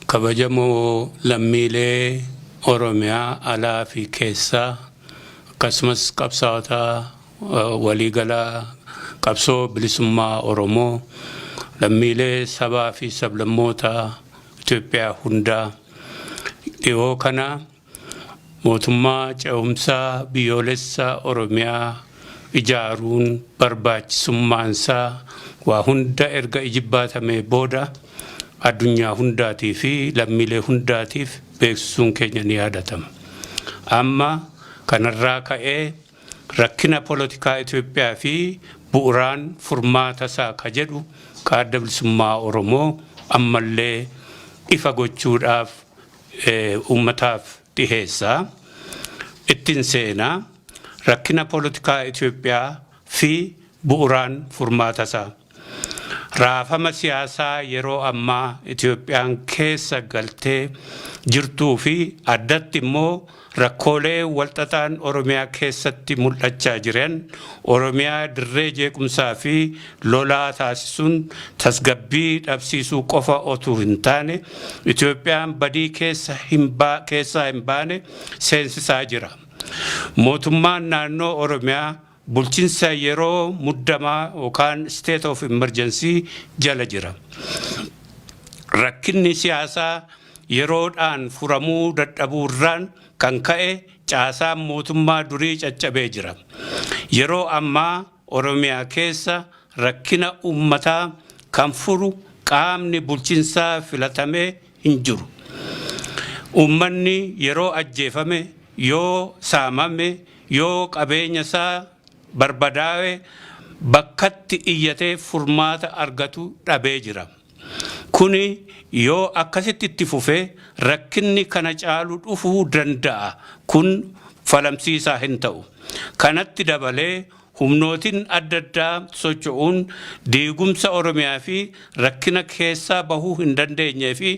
Kabajamoo lammiilee Oromiyaa alaa fi keessaa, akkasumas qabsaa'ota waliigalaa qabsoo bilisummaa Oromoo, lammiilee sabaa fi sablammoota Itoophiyaa hundaa, dhiyoo kana mootummaa ce'umsaa biyyoolessa Oromiyaa ijaaruun barbaachisummaansaa waa hunda erga ijibbaatamee booda addunyaa hundaatii fi lammiilee hundaatiif beeksisuun keenya ni yaadatama. Amma kanarraa ka'ee rakkina polotikaa Itoophiyaa fi bu'uraan furmaata isaa ka jedhu ka Adda Bilisummaa Oromoo ammallee ifa gochuudhaaf uummataaf dhiheessa. Ittiin seenaa rakkina polotikaa Itoophiyaa fi bu'uraan furmaata isaa. Raafama siyaasaa yeroo ammaa Itoophiyaan keessa galtee jirtuu fi addatti immoo rakkoolee walxaxaan Oromiyaa keessatti mul'achaa jiran Oromiyaa dirree jeequmsaa fi lolaa taasisuun tasgabbii dhabsiisuu qofa otuu hin taane Itoophiyaan badii keessaa hin baane seensisaa jira. Mootummaan naannoo Oromiyaa bulchiinsa yeroo muddamaa yookaan state of emergency jala jira. Rakkinni siyaasaa yeroodhaan furamuu dadhabuurraan kan ka'e caasaan mootummaa durii caccabee jira. Yeroo ammaa Oromiyaa keessa rakkina uummataa kan furu qaamni bulchiinsaa filatamee hin jiru. Uummanni yeroo ajjeefame, yoo saamame, yoo qabeenya isaa barbadaa'e bakkatti iyyatee furmaata argatu dhabee jira. Kuni yoo akkasitti itti fufee rakkinni kana caalu dhufuu danda'a. Kun falamsiisaa hin ta'u. Kanatti dabalee humnootiin adda addaa socho'uun diigumsa Oromiyaa fi rakkina keessaa bahuu hin dandeenyee fi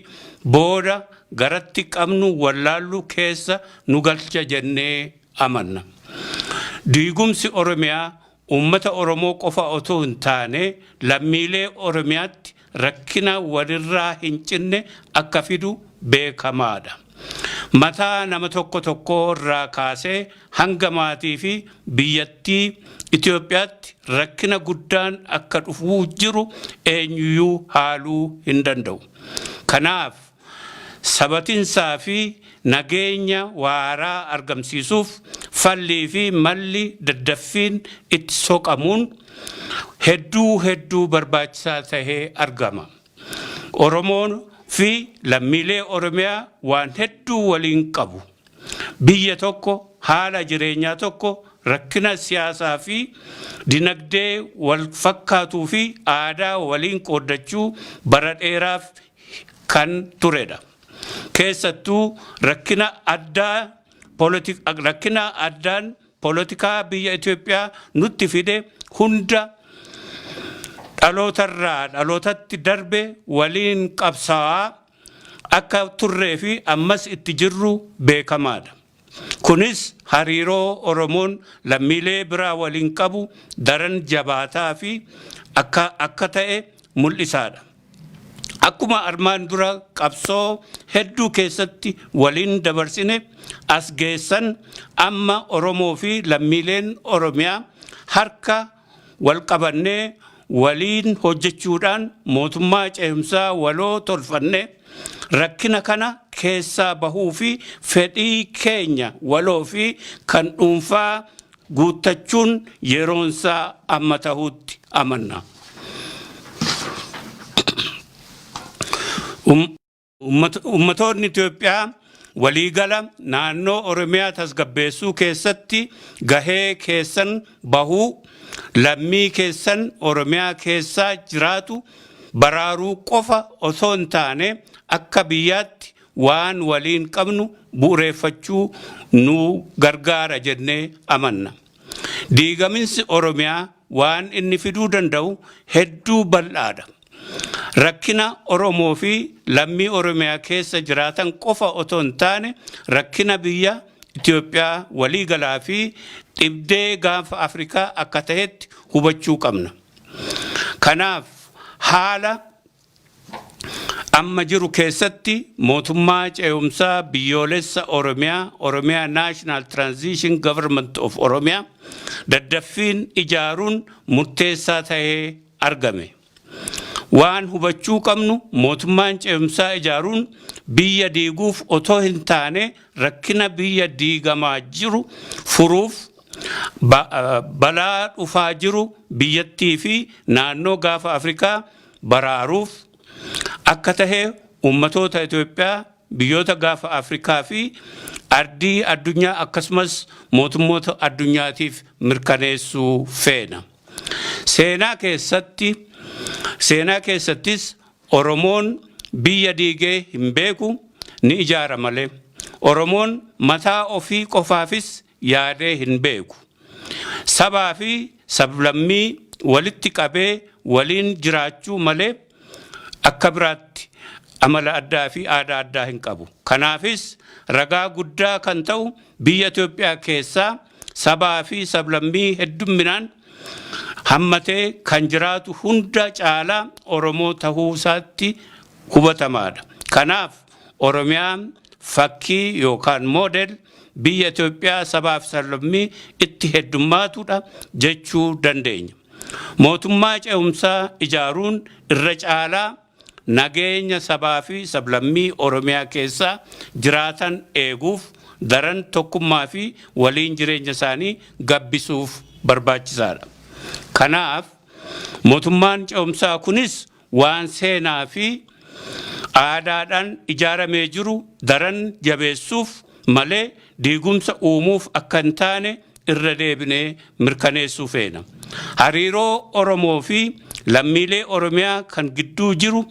booda garatti qabnu wallaallu keessa nu galcha jennee amanna. Diigumsi Oromiyaa uummata Oromoo qofa otoo hin taane lammiilee Oromiyaatti rakkina walirraa hin cinne akka fidu beekamaadha. Mataa nama tokko tokko irraa kaasee hanga maatii fi biyyattii Itoophiyaatti rakkina guddaan akka dhufuu jiru eenyuyyuu haaluu hin danda'u. Kanaaf sabatinsaa fi nageenya waaraa argamsiisuuf fallii fi malli daddaffiin itti soqamuun hedduu hedduu barbaachisaa tahee argama. Oromoon fi lammiilee Oromiyaa waan hedduu waliin qabu. Biyya tokko, haala jireenyaa tokko, rakkina siyaasaa fi dinagdee wal fakkaatuu fi aadaa waliin qooddachuu bara dheeraaf kan turedha. Keessattuu rakkina addaan polotikaa biyya Itoophiyaa nutti fide hunda dhalootarraa dhalootatti darbe waliin qabsaa'aa akka turree fi ammas itti jirru beekamaadha. Kunis hariiroo Oromoon lammiilee biraa waliin qabu daran jabaataa fi akka ta'e mul'isaadha. Akkuma armaan dura qabsoo hedduu keessatti waliin dabarsine as geessan, amma Oromoo fi lammiileen Oromiyaa harka wal qabannee waliin hojjechuudhaan mootummaa ce'umsaa waloo tolfanne rakkina kana keessaa bahuu fi fedhii keenya waloo fi kan dhuunfaa guuttachuun yeroonsaa amma ta'utti amanna. Ummatoonni Itoophiyaa waliigala naannoo Oromiyaa tasgabbeessuu keessatti gahee keessan bahuu, lammii keessan Oromiyaa keessaa jiraatu baraaruu qofa osoo hin taane akka biyyaatti waan waliin qabnu bu'uureeffachuu nu gargaara jennee amanna. Diigaminsi Oromiyaa waan inni fiduu danda'u hedduu bal'aadha. Rakkina Oromoo fi lammii Oromiyaa keessa jiraatan qofa otoo hin taane rakkina biyya Itoophiyaa waliigalaa fi dhibdee gaanfa Afrikaa akka ta'etti hubachuu qabna. Kanaaf haala Amma jiru keessatti mootummaa ce'umsaa biyyoolessa Oromiyaa, Oromiyaa National Transition Government of Oromiyaa, daddaffiin ijaaruun murteessaa ta'ee argame. Waan hubachuu qabnu, mootummaan ce'umsaa ijaaruun biyya diiguuf otoo hin taane, rakkina biyya diigamaa jiru furuuf, balaa dhufaa jiru biyyattii fi naannoo Gaafa Afrikaa baraaruuf akka tahe uummatoota Itoophiyaa, biyyoota Gaafa Afrikaa fi ardii addunyaa, akkasumas mootummoota addunyaatiif mirkaneessuu feena. Seenaa keessattis Oromoon biyya diigee hin beeku, ni ijaara malee. Oromoon mataa ofii qofaafis yaadee hin beeku. Sabaa fi sablammii walitti qabee waliin jiraachuu malee akka biraatti amala addaa fi aadaa addaa hin qabu. Kanaafis ragaa guddaa kan ta'u biyya Itoophiyaa keessaa sabaa fi sablammii heddumminaan hammatee kan jiraatu hunda caalaa Oromoo tahuu isaatti hubatamaadha. Kanaaf Oromiyaan fakkii yookaan model biyya Itoophiyaa sabaa fi sablammii itti heddummaatudha jechuu dandeenya. Mootummaa ce'umsaa ijaaruun irra caalaa nageenya sabaa fi sablammii Oromiyaa keessa jiraatan eeguuf, daran tokkummaa fi waliin jireenya isaanii gabbisuuf barbaachisaadha. Kanaaf mootummaan ce'umsaa kunis waan seenaa fi aadaadhaan ijaaramee jiru daran jabeessuuf malee diigumsa uumuuf akka hin taane irra deebinee mirkaneessuu feena. Hariiroo Oromoo fi lammiilee Oromiyaa kan gidduu jiru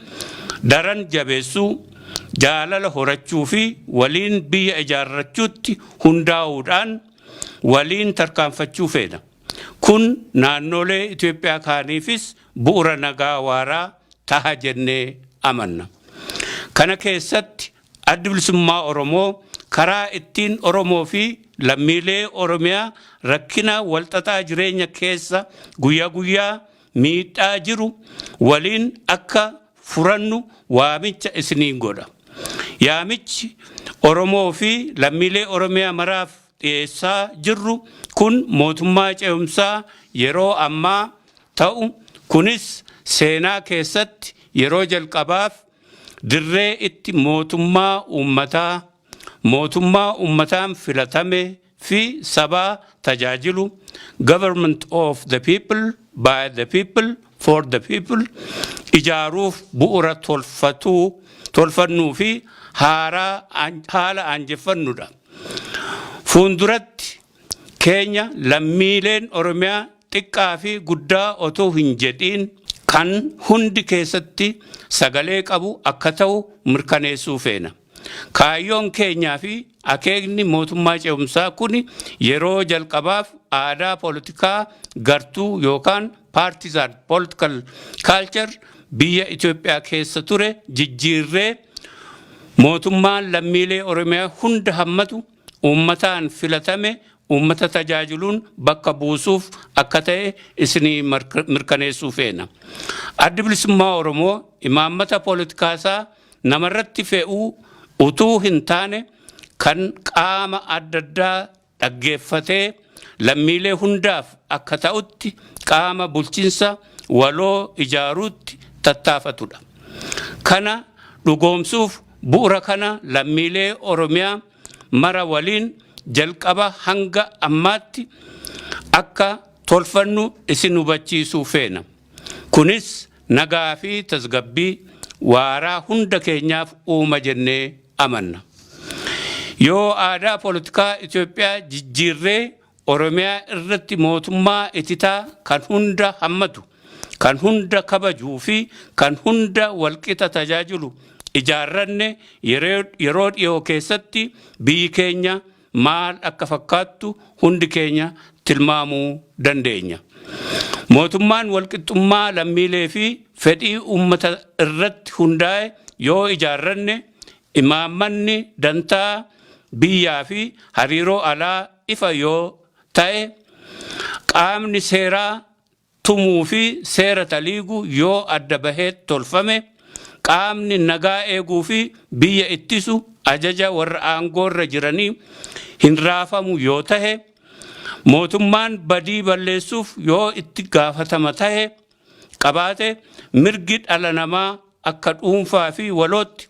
daran jabeessuu, jaalala horachuu fi waliin biyya ijaarrachuutti hundaa'uudhaan waliin tarkaanfachuu feena. Kun naannolee Itoophiyaa kaaniifis bu'uura nagaa waaraa taha jennee amanna. Kana keessatti Addi Bilisummaa Oromoo karaa ittiin Oromoo fi lammiilee Oromiyaa rakkina walxaxaa jireenya keessa guyyaa guyyaa miidhaa jiru waliin akka furannu waamicha isiniin godha. Yaamichi Oromoo fi lammiilee Oromiyaa maraaf dhiyeessaa jirru kun mootummaa ce'umsaa yeroo ammaa ta'u kunis seenaa keessatti yeroo jalqabaaf dirree itti mootummaa uummataa, mootummaa uummataan filatame fi sabaa tajaajilu, government of the people, by the people, for the people, ijaaruuf bu'uura tolfatuu tolfannuu fi haaraa haala aanjeffannudha. Fuulduratti keenya lammiileen Oromiyaa xiqqaa fi guddaa otoo hin jedhiin kan hundi keessatti sagalee qabu akka ta'u mirkaneessuu feena. Kaayyoon keenyaa fi akeekni mootummaa ce'umsaa kun yeroo jalqabaaf aadaa poolitikaa gartuu yookaan partisan political culture biyya Itoophiyaa keessa ture jijjiirree mootummaan lammiilee Oromiyaa hunda hammatu, uummataan filatame, uummata tajaajiluun bakka buusuuf akka ta'e isinii mirkaneessuu feena. Addi Bilisummaa Oromoo imaammata poolitikaasaa namarratti fe'uu utuu hin taane, kan qaama adda addaa dhaggeeffatee lammiilee hundaaf akka ta'utti qaama bulchiinsa waloo ijaaruutti tattaafatudha. Kana dhugoomsuuf bu'ura kana lammiilee Oromiyaa mara waliin jalqaba hanga ammaatti akka tolfannu isin hubachiisuu feena. Kunis nagaa fi tasgabbii waaraa hunda keenyaaf uuma jennee amanna. Yoo aadaa poolitikaa Itoophiyaa jijjiirree Oromiyaa irratti mootummaa ititaa kan hunda hammatu, kan hunda kabajuu fi kan hunda walqixa tajaajilu ijaarranne, yeroo dhiyoo keessatti biyyi keenya maal akka fakkaattu hundi keenya tilmaamuu dandeenya. Mootummaan walqixxummaa lammiilee fi fedhii uummata irratti hundaa'e yoo ijaarranne, imaammanni dantaa biyyaa fi hariiroo alaa ifa yoo ta'e, qaamni seeraa tumuu fi seera taliigu yoo adda bahee tolfame, Qaamni nagaa eeguu fi biyya ittisu ajaja warra aangoorra jiranii hin raafamu yoo tahe, mootummaan badii balleessuuf yoo itti gaafatama tahe qabaate, mirgi dhala namaa akka dhuunfaa fi walootti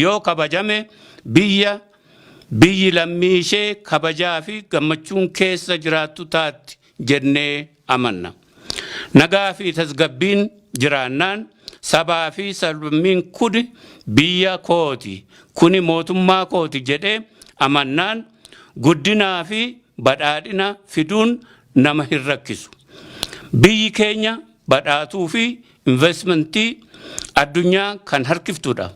yoo kabajame, biyyi lammii ishee kabajaa fi gammachuun keessa jiraattu taatti jennee amanna. Nagaa fi tasgabbiin jiraannaan sabaa fi sablammiin kuni biyya kooti, kuni mootummaa kooti jedhee amannaan guddinaa fi badhaadhina fiduun nama hin rakkisu. Biyyi keenya badhaatuu fi investmentii addunyaa kan harkiftudha.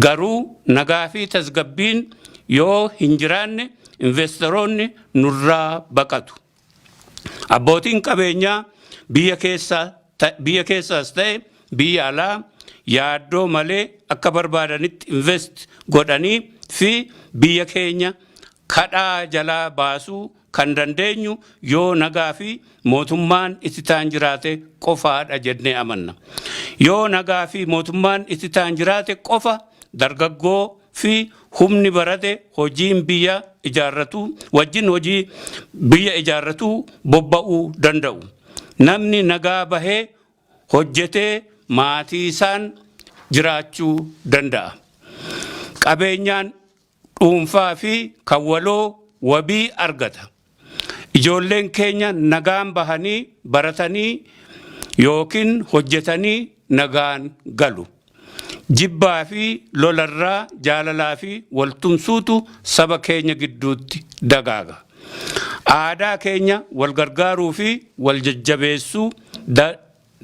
Garuu nagaa fi tasgabbiin yoo hin jiraanne investoroonni nurraa baqatu. Abbootiin qabeenyaa biyya keessaas ta'e biyya alaa yaaddoo malee akka barbaadanitti invest godhanii fi biyya keenya kadhaa jalaa baasuu kan dandeenyu yoo nagaa fi mootummaan itti ta'an jiraate qofaadha jennee amanna. Yoo nagaa fi mootummaan itti ta'an jiraate qofa dargaggoo fi humni barate hojiin biyya ijaarratu wajjin hojii biyya ijaarratu bobba'uu danda'u. Namni nagaa bahee hojjetee maatii isaan jiraachuu danda'a. Qabeenyaan dhuunfaa fi kan waloo wabii argata. Ijoolleen keenya nagaan bahanii baratanii yookiin hojjetanii nagaan galu. Jibbaa fi lolarraa jaalalaa fi waltumsuutu saba keenya gidduutti dagaaga. Aadaa keenya wal gargaaruu fi wal jajjabeessuu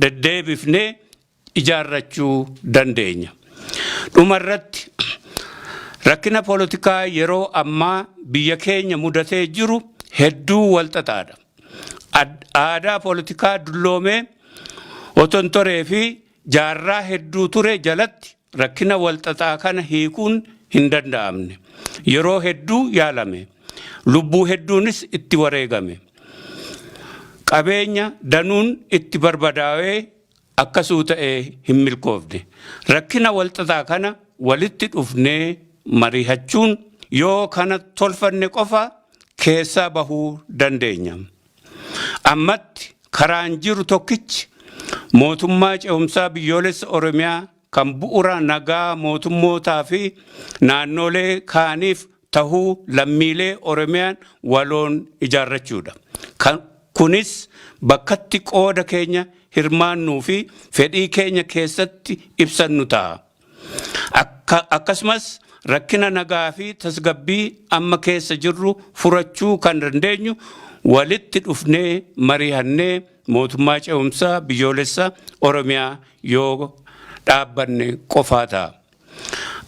deddeebifnee ijaarrachuu dandeenya. Dhumarratti, rakkina poolitikaa yeroo ammaa biyya keenya mudatee jiru hedduu walxaxaadha. Aadaa poolitikaa dulloomee otontoree fi jaarraa hedduu ture jalatti rakkina walxaxaa kana hiikuun hin danda'amne. Yeroo hedduu yaalame. Lubbuu hedduunis itti wareegame. Qabeenya danuun itti barbadaa'ee akkasuu ta'ee hin milkoofne. Rakkina walxaxaa kana walitti dhufnee mari'achuun yoo kana tolfanne qofa keessaa bahuu dandeenya. Ammatti karaan jiru tokkichi mootummaa ce'umsaa biyyoolessa Oromiyaa kan bu'uura nagaa mootummootaa fi naannolee kaaniif tahuu lammiilee Oromiyaan waloon ijaarrachuudha. Kunis bakkatti qooda keenya hirmaannuu fi fedhii keenya keessatti ibsannu ta'a. Akkasumas rakkina nagaa fi tasgabbii amma keessa jirru furachuu kan dandeenyu walitti dhufnee mari'annee mootummaa ce'umsaa biyyoolessa Oromiyaa yoo dhaabbanne qofaa ta'a.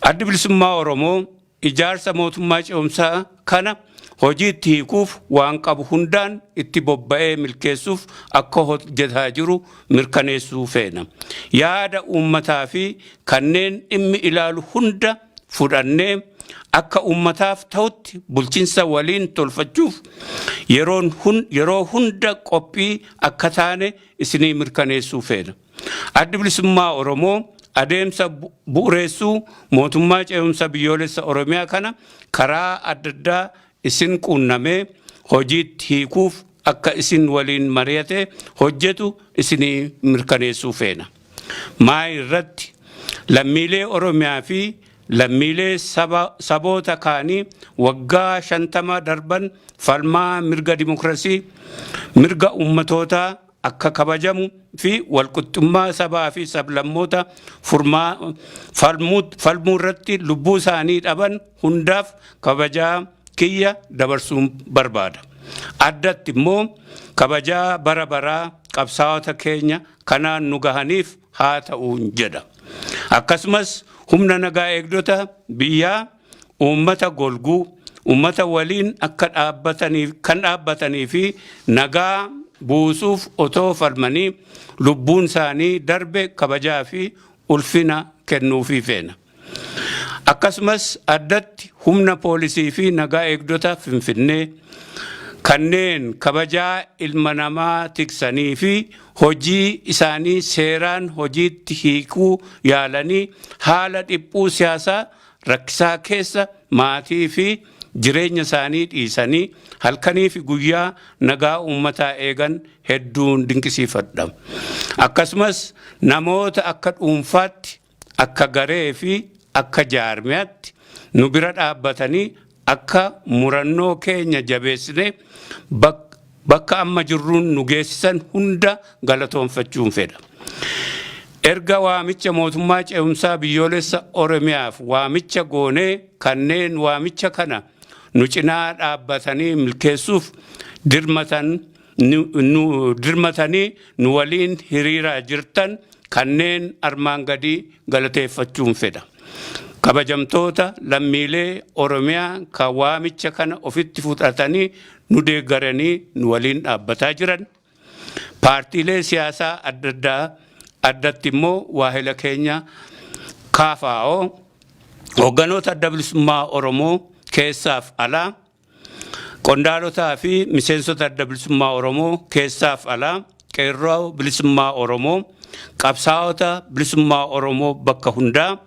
Addi Bilisummaa Oromoo ijaarsa mootummaa ce'umsaa kana hojiitti hiikuuf waan qabu hundaan itti bobba'ee milkeessuuf akka hojjetaa jiru mirkaneessuu feena. Yaada uummataa fi kanneen dhimmi ilaalu hunda fudhannee akka uummataaf ta'utti bulchiinsa waliin tolfachuuf yeroo hunda qophii akka taane isinii mirkaneessuu feena. Addi Bilisummaa Oromoo adeemsa bu'uureessuu mootummaa ce'umsa biyyoolessa Oromiyaa kana karaa adda addaa isin quunnamee hojiitti hiikuuf akka isin waliin mari'ate hojjetu isinii mirkaneessuu feena. Maa irratti lammiilee Oromiyaa fi lammiilee saboota kaanii waggaa 50 darban falmaa mirga dimokiraasii, mirga uummatootaa akka kabajamu fi walqixxummaa sabaa fi sablammoota falmuu irratti lubbuu isaanii dhaban hundaaf kabajaa kiyya dabarsuun barbaada. Addatti immoo kabajaa bara baraa qabsaa'ota keenya kanaan nu gahaniif haa ta'uun jedha. Akkasumas humna nagaa eegdota biyyaa uummata golguu, uummata waliin akka dhaabbataniif kan dhaabbatanii fi nagaa buusuuf otoo falmanii lubbuun isaanii darbe kabajaa fi ulfina kennuufii feena. Akkasumas addatti humna poolisii fi nagaa eegdota Finfinnee Kanneen kabajaa ilma namaa tiksanii fi hojii isaanii seeraan hojiitti hiikuu yaalanii haala dhiphuu siyaasaa rakkisaa keessa maatii fi jireenya isaanii dhiisanii halkanii fi guyyaa nagaa uummataa eegan hedduun dinqisiifadha. Akkasumas namoota akka dhuunfaatti, akka garee fi akka jaarmiyaatti nu bira dhaabbatanii akka murannoo keenya jabeessine bakka amma jirruun nu geessisan hunda galatoonfachuun fedha. Erga waamicha mootummaa ce'umsaa biyyoolessa Oromiyaaf waamicha goonee, kanneen waamicha kana nu cinaa dhaabbatanii milkeessuuf dirmatan nu dirmatanii nu waliin hiriiraa jirtan kanneen armaan gadii galateeffachuun fedha. Kabajamtoota lammiilee Oromiyaa kan waamicha kana ofitti fudhatanii nu deeggaranii nu waliin dhaabbataa jiran, paartiilee siyaasaa adda addaa, addatti immoo waahila keenya KFO, hoogganoota Adda Bilisummaa Oromoo keessaaf alaa, qondaalotaa fi miseensota Adda Bilisummaa Oromoo keessaaf alaa, qeerroo bilisummaa Oromoo, qabsaa'ota bilisummaa Oromoo bakka hundaa,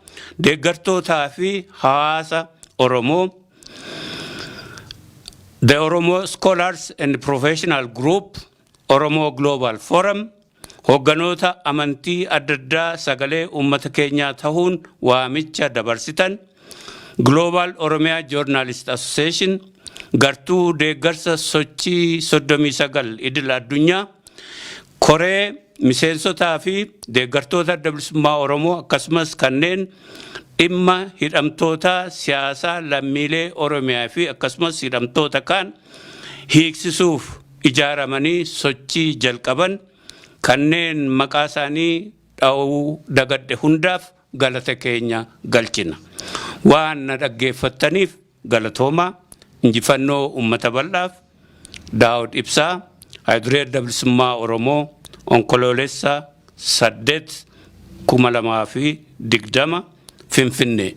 deeggartootaa fi hawaasa Oromoo, The Oromo Scholars and Professional Group, Oromo Global Forum, hoogganoota amantii adda addaa sagalee uummata keenyaa ta'uun waamicha dabarsitan, Global Oromia Journalist Association, gartuu deeggarsa sochii 39 idil addunyaa, koree miseensotaa fi deeggartoota Adda Bilisummaa Oromoo, akkasumas kanneen dhimma hidhamtoota siyaasaa lammiilee Oromiyaa fi akkasumas hidhamtoota kaan hiiksisuuf ijaaramanii sochii jalqaban, kanneen maqaa isaanii dha'uu dagadhe hundaaf galata keenya galchina. Waan na dhaggeeffattaniif galatoomaa. Injifannoo uummata bal'aaf. Daawud Ibsaa, Hayiduree Adda Bilisummaa Oromoo, Onkoloolessa 8, 2020, Finfinnee.